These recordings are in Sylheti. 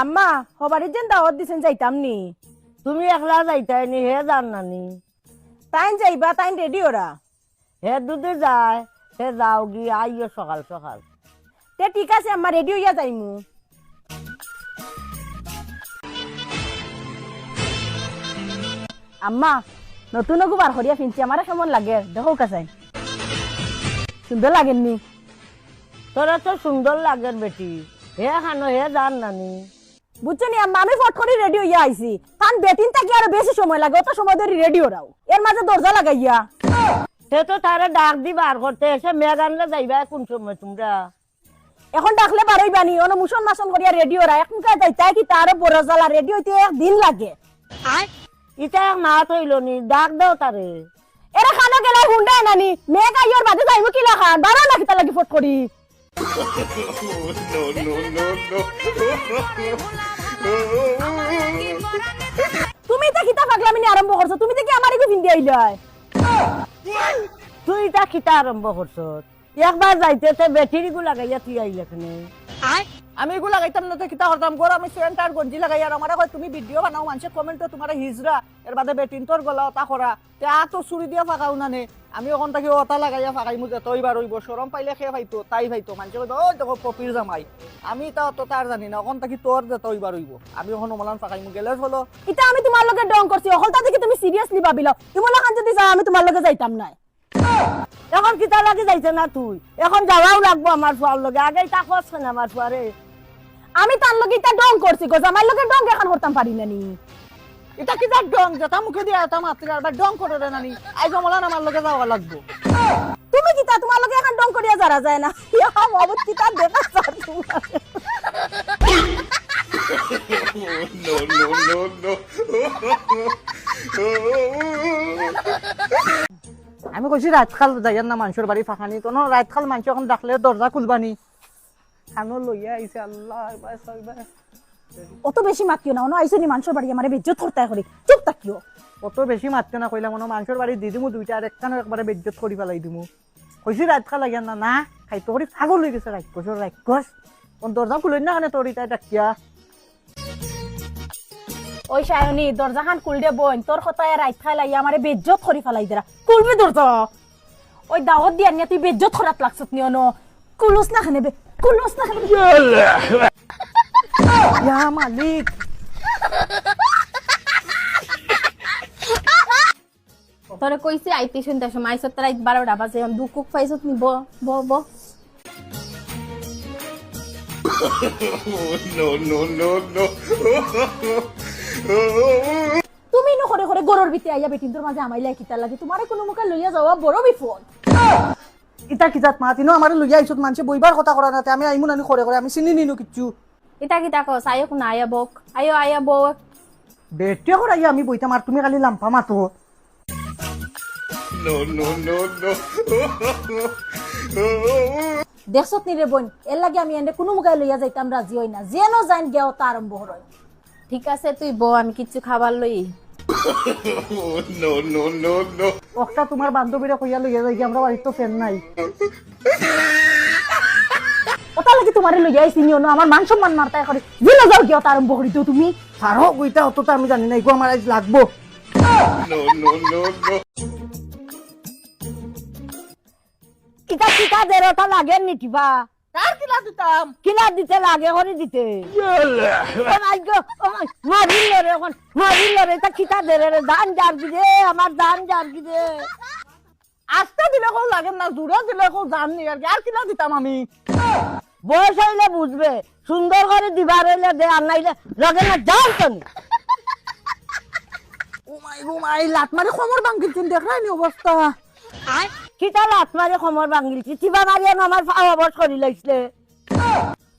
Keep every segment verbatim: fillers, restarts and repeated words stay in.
আম্মা, হবাড়িত যেন দাওয়াত দিছইন, যাইতাম নি? তুমি একলা যাইতায় নি, হে যার নানি? তাইন যাইবা, তাইন রেডি অরা। হে দুধে যায়, হে যাওগি, আইও সকাল সকাল। তে ঠিক আছে আম্মা, রেডি অইয়া যাইমু। আম্মা, নতুন অগু বার করিয়া ফিনছি, আমারে কেমন লাগের? দেখউক্কা চাই। সুন্দর লাগের নি? তোরে তো সুন্দর লাগের বেটি। হে খানো, হে যার নানি। বুঝছো নি আম্মা, আমি ফট করি রেডি অইয়া আইছি। তান বেটিন থাকি আরো বেশি সময় লাগে, অত সময় ধরি রেডি অরাও। এর মাঝে দরজা লাগাইয়া। তে তো তারে ডাক দি বার করতে, এসে মেঘানলে যাইবা কোন সময় তুমরা? এখন ডাকলে বারইবা নি, অনো মুসন মাসন করিয়া রেডি অরা। এখনকার যাইতায় কিতা, আরো বড় জ্বালা, রেডি অইতে একদিন লাগে। ইতা এক মাত অইলো নি, ডাক দেও তারে। এরে খানো গেলায় হুন্ডা নানি, মেঘ আইওর বাদে যাইমু কিলাখান, বারও না কিতা লাগি ফট করি। তুমি ইতা কিতা পাগলামি নি আরম্ভ করছো? তুমি দেখি আমার এগু ফিন্দি আইলায়। তুই ইতা কিতা আরম্ভ করছস? একবার যাইতে তে বেটির ইগু লাগাইয়া তুই আইলে কেনে? আমি ইগু লাগাইতাম না তে কিতা করতাম? গরো আমি সেন্ট আর গঞ্জি লাগাই আর আমারে কয় তুমি ভিডিও বানাও, মানষে কমেন্টো তুমারে হিজরা, এর বাদে বেটিন্তর গলা অতা করা। তে আ তো ছুরি দিয়া ফাকাও না নে। আমি অখন থাকি অতা লাগাইয়া ফাকাইমু, যেতা অইবার অইবো। শরম পাইলে কে পাইতো, তাই পাইতো। মানষে কইবা, "ওই দেখো পপির জামাই।" আমি ইতা অত তার জানি না, অখন থাকি তোর যেতা অইবার অইবো। আমি অখন অমলান ফাকাইমু, গেলে চলো। ইতা আমি তুমার লগে ঢং করছি, অকলতা দেখি তুমি সিরিয়াসলি ভাবিলাও। ইমলাখান যদি যায়, আমি তুমার লগে যাইতাম নায়। এখন কিতা লাগি যাইতে না তুই? এখন যাওয়াও লাগবো আমার ফুয়ার লগে। আগে ইতা কস না আমার ফুয়ারে। আমি তার লগে ইতা ঢং করছি গো, জামাইর লগে ঢং এখন করতাম পারি না নি। ইতা কিতা ঢং? যেতা মুখে দিয়া অতা মাতরায়, আর ঢং কররায় নানি। আইজ অমলান আমার লগে যাওয়া লাগবো। তুমি কিতা, তুমার লগে এখন ঢং করিয়া যারা যায় না? ইয়া, বাবু, কিতা দেখা যায় তুমার? আমি কইছি রাইতকাল যাইয়ার না মানষর বাড়ি ফাকানিত, অনো রাইতকাল মানষে অখন ডাকলে দরজা খুলবা নি। খানো লইয়া আইছে, আল্লাহ, এবার, এবার। অত বেশি মাতিও না, অনো আইছো নি মানষর বাড়ি আমারে বেইজ্জত করতায় করি। চুপ থাকিও। অত বেশি মাতিও না কইলাম, অনো মানষর বাড়ি দি দিমু দুইটা, আর একখানো একবারে বেইজ্জত করি ফালাই দিমু। কইছি রাইতকাল যাইয়ার না, না, খাইতো করি পাগল অইগেছে রাক্ষসর রাক্ষস। অন দরজা খুলইন না কেনে তোর ইতায় ডাকিয়া? ওই সায়নী, দরজাখান খুল দে বইন, তোর কথায় রাইতকাল আইয়া আমারে বেইজ্জত করি ফালাই দেরা। খুলবে দরজা। ওই দাওয়াত দিয়ার নিয়া তুই বেইজ্জত করাত লাগছত নি অনো? খুলস না কেনে বে, খুলস না কেনে বে? ইয়া মালিক। তোরে কইছি আইতে সন্ধ্যার সময়, আইছত রাইত বারোটা বাজে, অখন দুকুক পাইছত নি, ব, ব, ব। তুমি ইনো করে করে গরুর ভিতরে আইয়া বেটিন্তর মাঝে আমাইলে কিতার লাগি? তুমারে কুনু মুখে লইয়া যাওয়া বড় বিপদ। ইতা কিতা মাত ইনো? আমারে লইয়া আইছত, মানষে বইবার কথা করা না তে, আমি আইমু নানি করে করে, আমি চিনি নি ইনো কিচ্ছু। ইতা কিতা কস? আইউক না, আইয়া বউক। আইও, আইয়া বউক। বেটি অকল আইয়া আমি বইতাম আর তুমি খালি লাম্পা মাতো। দেখছত নি রে বইন, এর লাগি আমি এনরে কুনু মুখাই লইয়া যাইতাম রাজি অই না, যেনো যাইন গিয়া অতা আরম্ভ করইন। ঠিক আছে, তুই ব, আমি কিচ্ছু খাবার লই। অকটা তুমার বান্ধবীরে কইয়া লইয়া যাইগি, আমরার বাড়িত তো ফ্যান নাই। অতার লাগি তুমারে লইয়া আইছি নি অনো, আমার মান সম্মান মারতায় করি। যেনো যাও গিয়া অতা আরম্ভ করি দেও তুমি। পারো কইতা অততা আমি জানি না, ইগু আমার আইজ লাগবো। কিতা কিতা দের অতা লাগের নি কিবা? কার কিলা দিতাম? কিলা দিতে লাগে, করি দিতে। ও মাই গো, ও মাই, মারিল রে অখন, মারিল রে, ইতা কিতা দের রে, জান যারগি রে, আমার জান যারগি রে। আস্তা দিলে কেউ লাগে না, জুড়া দিলে কেউ জান নি আর কি, আর কিলা দিতাম আমি? বয়স অইলে বুঝবে, সুন্দর করি দিবার অইলে দে, আর নাইলে লাগে না, যাও তুমি। ও মাই গো মাই, লাত মারি কোমর ভাঙ্গিলছইন, দেখরায় নি অবস্থা। কিতা লাত মারি কোমর ভাঙ্গিলছি? চিবা মারি আমি আমার পাও অবশ করি লাইছলে।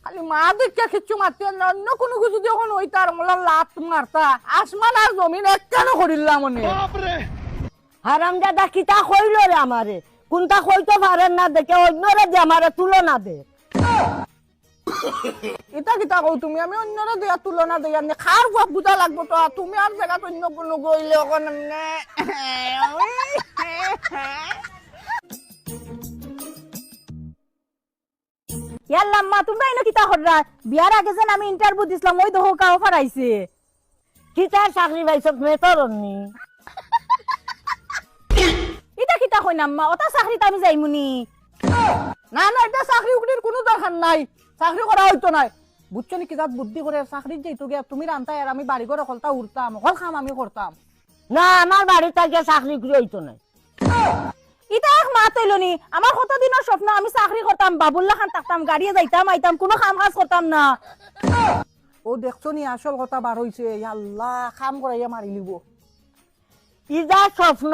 খালি মা দেখিয়া কিচ্ছু মাতিও না, অন্য কুনু কিছু যদি অখন অইতা আর মোলা লাত মারতা, আসমান আর জমিন একখানো করিলাম অনে। হারামজাদা কিতা কইলো রে আমারে? কুনতা কইতো পারের না দেখে অন্যরে দি আমারে তুলনা দে। ইতা কিতা কও তুমি? আমি অন্যরে দিয়া তুলনা দেই, আমি কার বাপ বুঝা লাগবো তো, আর তুমি আর জাগাত অন্য কুনু গইলে অখন এমনে। ইয়াল্লা আম্মা, তুমরা ইনো কিতা কররায়? বিয়ার আগে যেন আমি ইন্টারভিউ দিছলাম, অউ দেখো কাও ফারাইছে। কিতা চাকরি পাইছত, মেটর অননি? ইতা কিতা কইন আম্মা, অতা চাকরিত আমি যাইমুনি? না না, ইতা চাকরি উকরির কুনু দরকার নাই, চাকরি করা অইতো নায়। বুঝছো নি কি জাত বুদ্ধি করে চাকরিত যাইতো গিয়া, তুমি রান্তায় আর আমি বাড়ি ঘর হকলতা উড়তাম, হকল কাম আমি করতাম। না, আমার বাড়িত গিয়া চাকরি উকরি অইতো নায়। ইতা এক মাত অইলো নি? আমার কত দিনর স্বপ্ন, আমি চাকরি করতাম, বাবুর লাখান থাকতাম, গাড়িয়ে যাইতাম আইতাম, কুনু কাম কাজ করতাম না। অউ দেখছো নি, আসল কথা বার অইছে। ইয়াল্লা, কাম করাইয়া মারিলিবো। ইতা স্বপ্ন,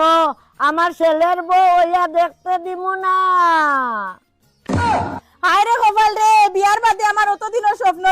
আমার ছেলের বউ অইয়া দেখতে দিমু না। হায় রে কপাল রে, বিয়ার বাদে আমার অত দিনর স্বপ্ন